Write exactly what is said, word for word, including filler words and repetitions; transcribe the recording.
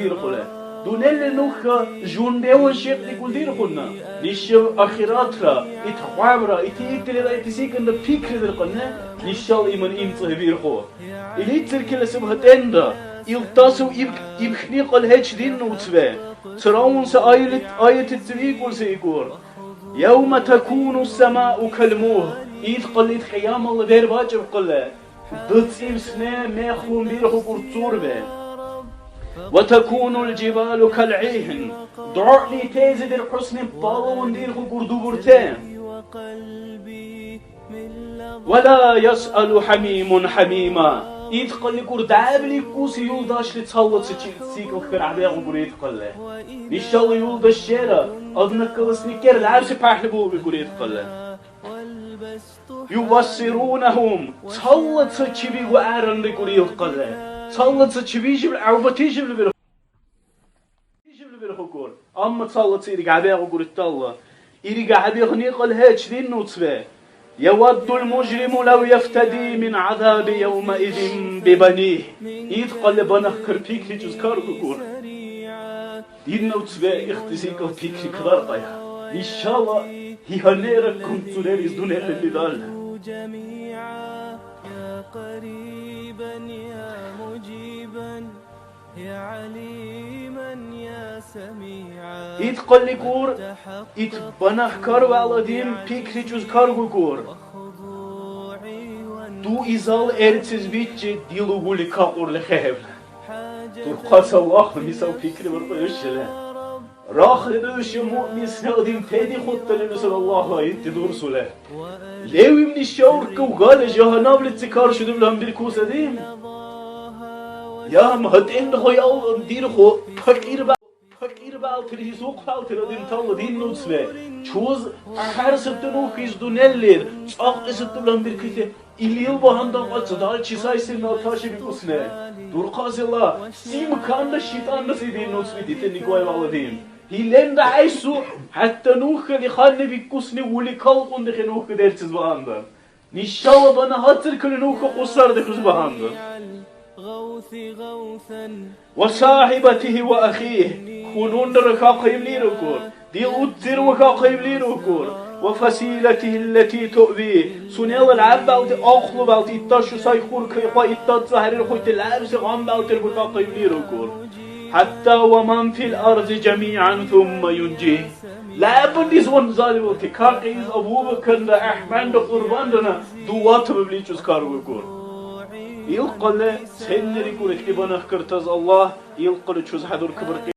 дирхъули. Дунъяли нуха жундеван шекьдикӀули дирхъуна. Нишаб ахиратра, ит хӀябра, ити итилира ити секӀунра пикридиркьуни, нишала иман имцӀабирхъу. Илицир киласиб гьатӀенра, илдасив иб-, ибхьни кьалхӀеч динна уцве. Цараунси аялит-, аятици викӀулси икӀур. يوم تكون السماء كالمهل. Ит кьалли ит кьиямала дербачӀиб кьалли. ДацӀибсне мехлумбирхьу кӀурцурбе. وتكون الجبال كالعهن. ДугӀни тезидирхьусни палавандирхьу кӀурдубурте. ولا يسأل حميم حميما. Ит кьалли кӀур дявли куси юлдашли цалла ца чи-, цикӀал хьархӀебегӀугури ит кьалли. Нишала юлдашчера, одноклассникер лябси пахли булбикӀури ит кьалли. يبصرونهم. Цалла ца чибигу гӀяранрикӀури ил кьалли. Цалла ца чибижибли гӀявбатижибли бирху-, ижибли бирхукӀур. Амма цалла ца иргъабегӀугури талла. Иргъабигъни кьалхӀеч динна уцбе. يود المجرم لو يفتدي من عذاب يومئذ ببنيه. Ит кьалли банахъ карпикли чуз каргукӀур. Динна уцбе ихтизикӀал пикри каларкьая. Ишала гьигьаннера кумцӀурерис дунъялизи дална. Ит кьалли кӀур, ит банахъ карвал адам пикри чуз каргукӀур. Ду изал эрциз бичи дилугули кахъурли хӀехӀевла. Дурхъас Аллагьли мисал пикри баркьуд хӀушала. Рахли души муъминсни адамтеди хутӀалируси Аллагьла итти дурсули. Левимни шавркав гала жагьаннабличи карши дубли гьанбиркуси адам. Ям гьатӀенра хӀял дирхъу, пакьирба-, пакьирбалтири, сукъалтира динтала дин нуцбе. Чуз ахӀерси тӀунухъ из дунъялир, цӀакьси тӀулан биркути. Илил багьандан кьацӀ далчи сай сенна таши бикӀусне. Дурхъасила, симканна шитӀанна се дин нуцби дите Николай Валадин. Илемра гӀяйсу, хӀятта нухали ханна бикӀусни ули калкьун дехӀе нуха дерцис багьандан. Нишала бана гьацӀиркули нуха хъусар дехӀус багьандан. وصاحبته وأخيه, хьунунра хахъаибли рукур, дил уццир ва хахъаибли рукур, وفصيلته التي تؤويه, сунела ляббалти ахълубалти, итташу сай хуркайхъа, иттад цахӀрирхъути лябси гъамбалтир ва хахъаибли рукур. حتى ومن في الأرض جميعا ثم ينجيه. Ляббалис ванзалиубти, кахъес Абу Бакарра, ГӀяхӀманра, Кьурбанрана дугьа табибличи узкар викӀур. Илкьяйда сенна рикӀур ихтибанахъ картас Аллагь, илкьяйда чуз хӀядуркабаркьи.